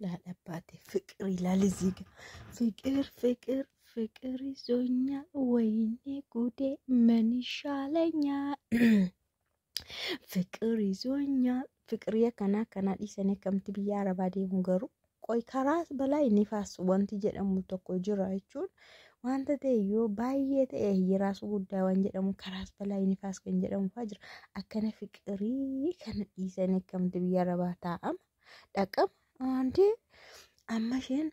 Laal አባቴ ፍቅር ይላል እዚህ ጋ፣ ፍቅር ፍቅር ፍቅር ይዞኛል፣ ወይኔ ጉዴ ምን ይሻለኛል? ፍቅር ይዞኛል። Fiqiriya kana kana dhiisanii akkamitti biyya arabaa deemu garuu? Qoy, karaas balaa nifaas wanti jedhamu tokko jira jechuun wanta ta'e yoo baay'ee ta'e hiraas guddaa waan jedhamu, karaas balaa nifaas kan jedhamu fa'aa jira. Akkana fiqirii kana dhiisanii akkamitti biyya arabaa taa'ama dhaqama? Wanti amma isheen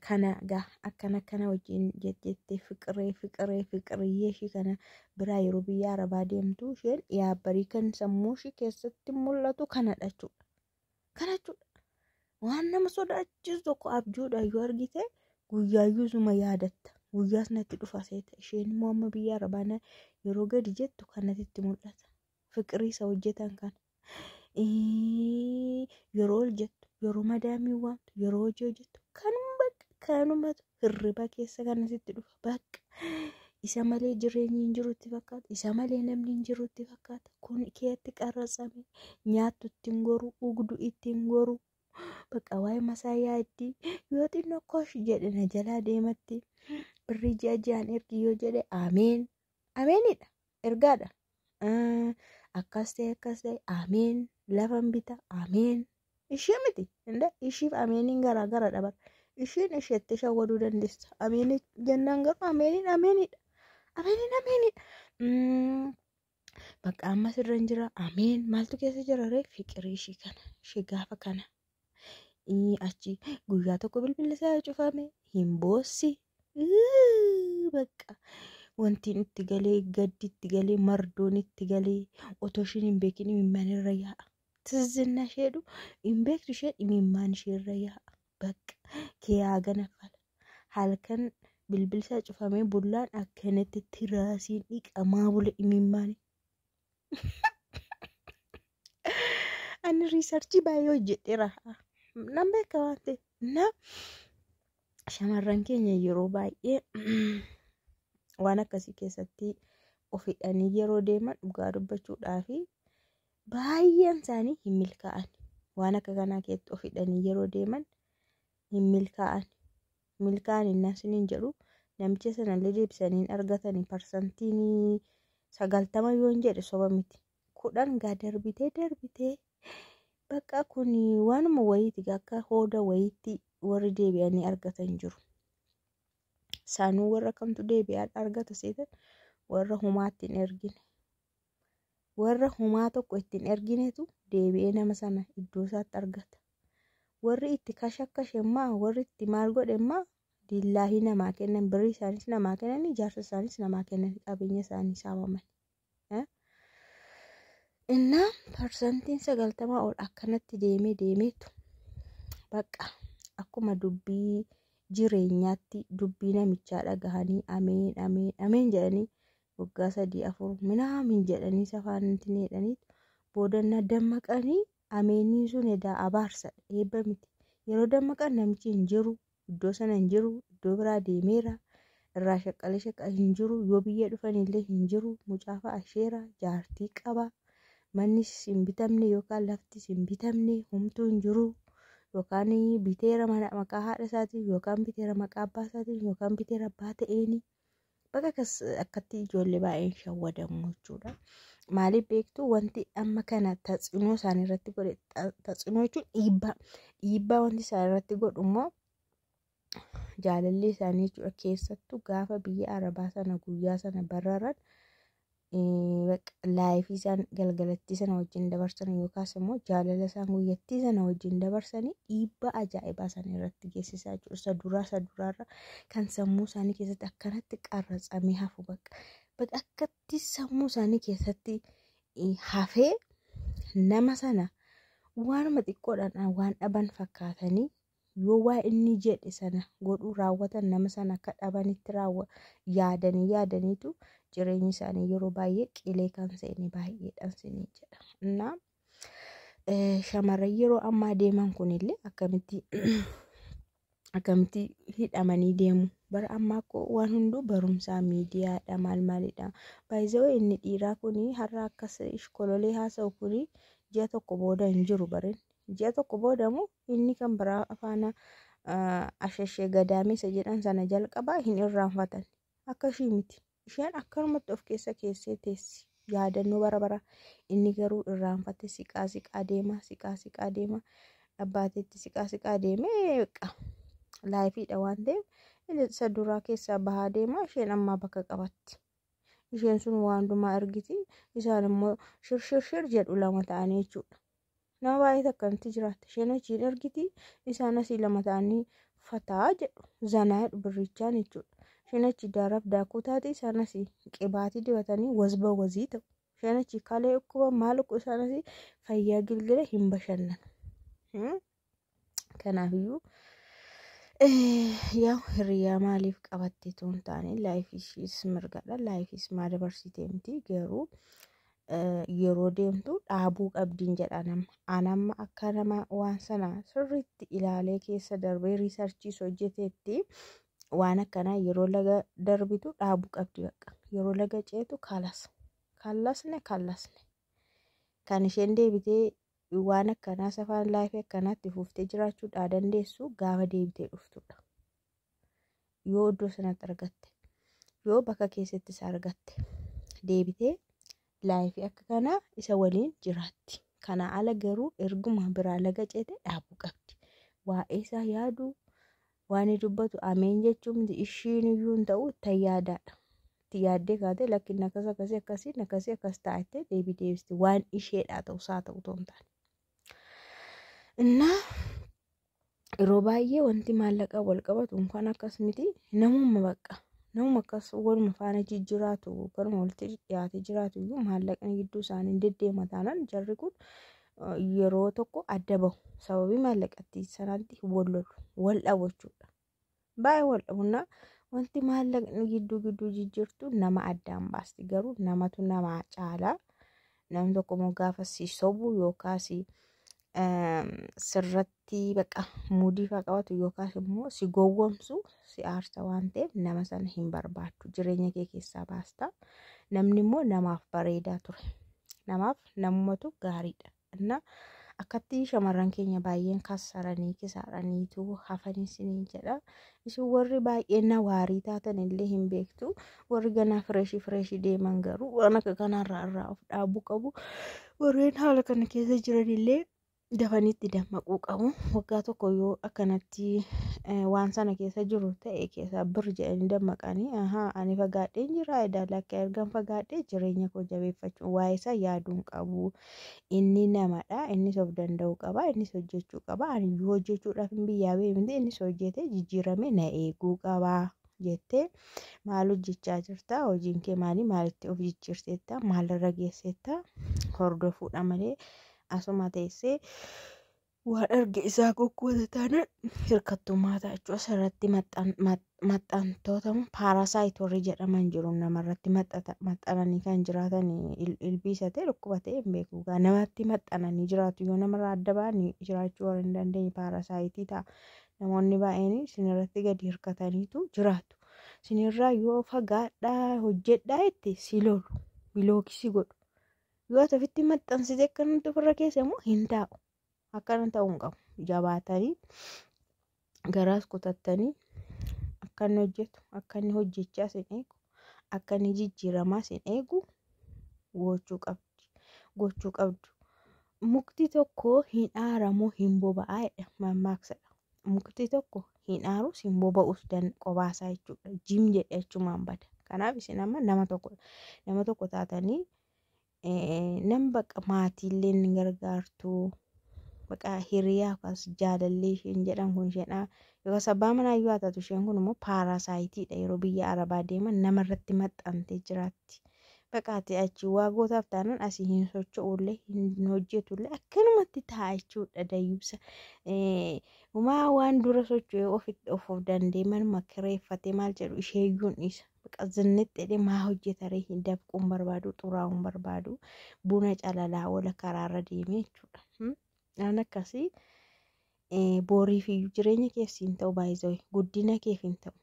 kana gaa akkana akkana wajjin jettee fiqiree fiqiree fiqiriyyee ishii kana biraa yeroo biyya arabaa deemtu, isheen yaabbarii kan sammuu ishii keessatti mul'atu kanadha jechuudha. Kana jechuudha. Waan nama sodaachisu tokko abjuudha yoo argite, guyyaayyuu suma yaadatta. Guyyaas natti dhufa seeta. Isheen immoo amma biyya arabaa yeroo gadi jettu kanatti itti mul'ata. Fiqirii isa hojjetan kana. Yeroo ol jettu, yeroo madaamii waamtu, yeroo hojii hojjettu, kanuma bakka kanumatu hirriba keessa kanasitti dhufa. Bakka isa malee jireenyi hin jirutti fakkaata. Isa malee namni hin jirutti fakkaata. Kun keetti qarratsame, nyaattu ittiin goru, dhugdu ittiin goru. Bakka waa'ee masaa yaaddi, yoo xinnoo kosh jedhe na jalaa deematti, birrii ji'a ji'aan ergi yoo jedhe, ameen. Ameenidha. Ergaadha. Akkas ta'e, akkas ta'e, ameen. Lafan bita, ameen. Ishee miti. Ishiif ameeniin garaa garadha bara. Ishiin isheetti shawwaduu dandeessa. Ameenii jennaan garuu ameeniin ameenidha. Ameeniin ameenidha. Bakka ammas irra hin jira. Ameen. Maaltu keessa jira ree? Fiqirii ishii kana. Ishee gaafa kana. Achi guyyaa tokko bilbilli isaa cufame hin boossi. Bakka wantiin itti galee, gaddi itti galee, mardoon itti galee, otoo ishiin hin beekin imimmaan irra yaa'a. Tizzinna isheedhu hin beektu, isheen imimmaan ishee irra yaa'a. Bakka kiyaa ganafala. Halkan bilbilli isaa cufamee bullaan akkanatti tiraasiin dhiqamaa bule imimmaan. Ani research baay'ee hojjedheera. Nan beeka waan ta'eef. Na shamarran keenya yeroo baay'ee waan akkasii keessatti of hidhanii yeroo deeman, dhugaa dubbachuudhaa fi baay'een isaanii hin milkaa'an. Waan akka kanaa keessatti of hidhanii yeroo deeman hin milkaa'an. Milkaa'an innaan siniin jedhu, namicha sanallee deebisanii hin argatanii 90% yoon jedhe soba miti. 10 gaa darbitee darbitee bakka kun waanuma wayiiti, akka hooda wayiitti warri deebi'anii argatan jiru. Saanuu warra kamtu deebi'ee argata seetan? Warra humaatti hin ergine. Warra humaa tokko ittiin erginetu deebi'ee nama sana iddoo isaatti argata. Warri itti kashakkashe immaa, warri itti maal godhe immaa, dillaahii namaa kennan, birrii isaanis namaa kennan, ijaarsa isaanis namaa kennan, qabeenya isaanii saamaman. Innaa 90% ol akkanatti deemee deemeetu bakka akkuma dubbii jireenyaatti dubbii namichaa dhagahanii ameen ameen ameen jedhanii, waggaa 3 4 minaamin jedhanii safaan jedhaniitu boodanna dammaqanii, ameeniin sun edaa abaarsadha, eebba miti. Yeroo dammaqan namichi hin jiru, iddoo sana hin jiru, iddoo biraa deemeera, irraa shaqqalee shaqqalee hin jiru, yoo biyya dhufanillee hin jiru, mucaa fa'a isheera, jaartii qaba, mannis hin bitamne yookaan laftis hin bitamne, homtuu hin jiru, yookaan biteera mana maqaa haadha isaatiin, yookaan biteera maqaa abbaa isaatiin, yookaan biteera abbaa ta'eeni. Bakka akkas akkatti ijoollee baay'een shawwadamu jechuudha. Maaliif beektu? Wanti amma kana taxinoo isaanii irratti godhe, taxinoo jechuun dhiibbaa, dhiibbaa wanti isaan irratti godhu immoo jaalalli isaanii jechuudha. Keessattuu gaafa biyya arabaa sana guyyaa sana bararan, life isaan galgalattii sana wajjin dabarsan yookaas immoo jaalala isaan guyyattii sana wajjin dabarsanii dhiibbaa ajaa'ibaa isaan irratti geessisaa jechuudha. Isa duraa, isa duraarra kan sammuu isaanii keessatti akkanatti qarratsamee hafu, bakka akkatti sammuu isaanii keessatti hafee, nama sana waanuma xiqqoodhaan waan dhaban fakkaatanii, yoo waa inni jedhe sana godhuu raawwatan, nama sana akka dhabanitti yaadanii yaadaniitu jireenyi isaanii yeroo baay'ee qilee kan seene baay'eedhaan sinii jedha. Innaa shamarran yeroo ammaa deeman kunillee akkamitti akkamitti hidhamanii deemu? Bara ammaa koo waan hunduu barumsaa, miidiyaadha, maal maalidha. Baay'ee inni dhiiraa kuni har'a akkas ishkololee haasa'u kuni ji'a tokko booda hin jiru barin. Ji'a tokko boodamoo inni kan biraa afaana ashashee gadaamessa jedhan sana jalqabaa hin irraanfatan. Akka ishii miti. Isheen akkanumatti of keessa keessee teessi. Yaadannoo bara bara. Inni garuu irraanfate siqaa siqaa deema, siqaa siqaa deema. Abbaateetti siqaa siqaa deemee laayifiidha waan ta'eef isa duraa keessaa bahaa deema. Isheen ammaa bakka qabatti. Isheen sun waan hundumaa argiti. Isaan immoo shirshirshir jedhu lama ta'anii jechuudha. Nama baay'eetu akkanatti jiraata. Isheen achiin ergiti, isaan asii lama ta'anii fataa jedhu, zanaa jedhu birrichaan jechuudha. Isheen achi daaraaf daakuu taate, isaan asii qibaatii dibatanii wasba wazii ta'u. Isheen achi kalee dhukkuba maal dhukkuba, isaan asii fayyaa gilgila hin bashannanu. Kanaafiyyuu yaa hiriyaa maaliif qabatte tun taane laayifii ishiis mirgadha. Laayifiis maa dabarsitee miti garuu yeroo deemtu dhaabuu qabdiin jedha nama. An amma akka nama waan sana sirriitti ilaalee keessa darbee riisarchiis hojjeteetti waan akkanaa yeroo laga darbitu dhaabuu qabdi bakka. Yeroo laga ceetu kalas. Kallasne kallasne. Kan isheen deebitee waan akkanaa safaan laayifii akkanaatti fuuftee jiraachuudhaa dandeessu gaafa deebitee dhuftudha. Yoo iddoo sanatti argatte, yoo bakka keessatti isa argatte, deebitee laayifii akka kanaa isa waliin jiraatti. Kana ala garuu erguma biraa laga ceete dhaabuu qabdi. Waa'ee isaa yaaduu, waan inni dubbatu ameen jechuun ishiin iyyuu hin ta'u itti yaadaadha. Itti yaaddee kaatee lakkin akkas akkasii akkasii akkasii akkas taa'attee deebii deebisti waan isheedhaa ta'u isaa ta'u otoo hin taane. Innaa yeroo baay'ee wanti maallaqa wal qabatu kan akkas miti, namumma bakka namuma akkas waluma faana jijjiraatu kanuma walitti dhiyaatee jiraatu iyyuu maallaqni gidduu isaanii deddeema taanaan jarri kun yeroo tokko adda bahu. Sababii maallaqatti sanaatti wal lolu, wal dhabu jechuudha. Baay'ee wal dhabunnaa wanti maallaqni gidduu gidduu jijjiirtu nama addaan baasti, garuu namatu nama caalaa. Namni tokko immoo gaafa si sobu yookaas sirratti baqa muudii fa'aa qabatu yookaas immoo si gowwomsu si aarsa waan ta'eef nama sana hin barbaaddu, jireenya kee keessaa baasta. Namni immoo namaaf bareedaa ture, namaaf namumatu gaariidha. Inna akkatti shamarran keenya baay'een kassaranii kisaaraniitu hafanii siniin jedha. Isin warri baay'een nawaarii taatan illee hin beektu. Warri ganaa fireeshii fireeshii deeman garuu waan akka kanarraa irraa of dhaabuu qabu. Warreen haala kana keessa jiran illee dafanitti dammaquu qabu. Waggaa tokko yoo akkanatti waan sana keessa jiru ta'e keessaa bir jedhanii dammaqanii, ahaa, ani fagaadheen jira edaa, lakka ergan fagaadhee jireenya koo jabeeffachuu waa'ee isaa yaaduun qabu. Inni namadha, innis of danda'uu qaba, innis hojjechuu qaba. Ani iyyuu hojjechuudhaaf hin biyyaa ba'e miti, innis hojjetee jijjiiramee na eeguu qaba jettee maal hojjechaa jirta? Hojiin kee maali? Maalitti of jijjiirteetta? Maalirra geesseetta? Hordofuudha malee asuma teessee waan arge isaa goggoota taanaan hirkattummaa ta'a jechuudha. Asirratti maxxantoota paarasaayit warri jedhaman jiru, namarratti maxxananii kan jiraatan, ilbiisa ta'e dhukkuba ta'e hin beeku. Namatti maxxananii jiraatu, yoo namarraa adda ba'anii jiraachuu warra hin dandeenye paarasaayitii ta'a. Namoonni baay'een isinirratti gadi hirkataniitu jiraatu. Isinirraa yoo fagaadhaa hojjedhaa itti si lolu, bilookisii godhu. Yoo ati ofitti maxxansite akkanatti ofirra keessa immoo hin taa'u. Akkana ta'uu hin qabu. Jabaatanii garaas kutattanii akka inni hojjetu, akka inni hojjechaa sin eegu, akka inni jijjiiramaa sin eegu gochuu qabdi. Gochuu qabdu. Mukti tokko hin aaramu hin boba'aa jedha mammaaksadha. Mukti tokko hin aarus hin boba'us qobaasaa jechuudha. Jim jedhe achumaan bada. Kanaaf isin amma nama tokko nama tokko taatanii nam baqa maatiillee ni gargaartu. Baqa hiriyaa yookaas jaalallee isheen jedhan kun isheen yookaas abbaa manaa iyyuu haa taatu, isheen kun immoo paarasaayitiidha. Yeroo biyya arabaa deeman namarratti maxxantee jiraatti. Baqa ati achi waa gootaaf taanaan asii hin socho'ullee hin hojjetullee akkanumatti taa'a jechuudha dayyuusa. Umaa waan dura socho'ee of danda'ee manuma kireeffatee maal jedhu isheeyyuu hin dhiisa. Baqa zinnitti jedhee maa hojjetaree hin dafquun barbaadu, xuraa'uun barbaadu, buna calalaa oola karaarra deemee jechuudha. Waan akkasii boriif iyyuu jireenya keef siin ta'u, baay'isoo guddina keef hin ta'u.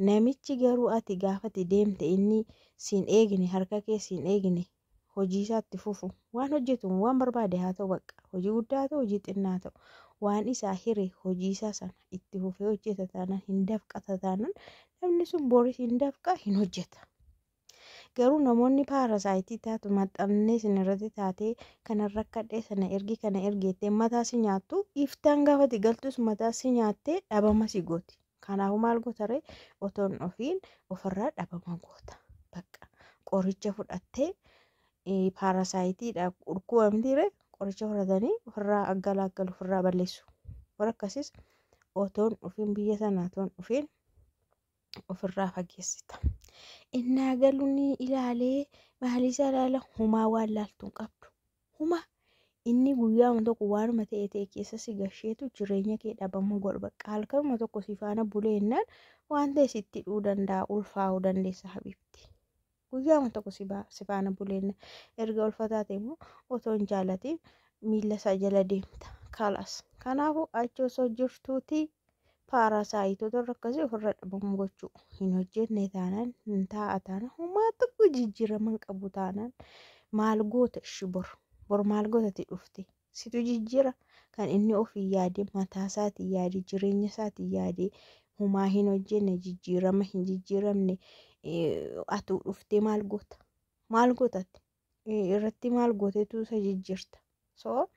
Namichi garuu ati gaafati deemte inni siin eegne, harka kee siin eegne, Hojii isaatti fufu waan hojjetu waan barbaade haa ta'u, bakka hojii guddaa haa ta'u, hojii xinnaa haa ta'u, waan isaa hire hojii isaa sana itti fufee hojjeta taanaan, hin dafqata taanaan, namni sun boris hin dafqa, hin hojjeta. Garuu namoonni paarasaayitii taatu maxxannee isin irratti taatee kana rakkadhee sana ergi kana ergeettee mataa si nyaattu, iftaan gaafati galtus mataa si nyaattee dhabama si gooti. Kanaafuu maal goota ree? Otoo hin ofiin ofirraa dhabama goota. Bakka qoricha fudhattee paarasaayitiidha dhukkuba mitiire, qoricha fudhatanii ofirraa aggalaggalu, ofirraa balleessu. Warra akkasiis otoo hin dhufiin biyya sana otoo hin dhufiin ofirraa fageessita. Innaa galu ni ilaalee maaliisa ilaala, humaa waan laaltu hin qabdu. Humaa inni guyyaama tokko waanuma ta'e ta'e keessa si gasheetu jireenya kee dhabamuu godhu. Bakka halkanuma tokko si faana buleennaan waan ta'e sitti hidhuu danda'a, ulfaa'uu dandeessa habiibti. Guyyaama tokko si faana buleenna erga ulfa taate immoo otoo hin jaalatiin miila isaa jala deemta. Kalaas. Kanaafuu achi osoo jirtuuti paarasaayitoota irra akkasii ofirra dhabamuu gochuu. Hin hojjenne taanaan, hin taa'a taanaan, homaa tokko jijjiirama hin qabu taanaan maal goota ishi bor? Bor maal gootati dhufte? Situ jijjiira? Kan inni ofii yaade, mataa isaatii yaade, jireenya isaatii yaade, homaa hin hojjenne, jijjiirama hin jijjiiramne, atu dhuftee maal goota? Maal gootatti? Irratti maal gooteetu isa jijjiirta? So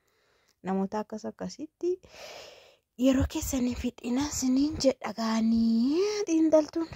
namoota akkas akkasitti yeroo keessanii fixina siniin jedha gaanii xiinxaltuun.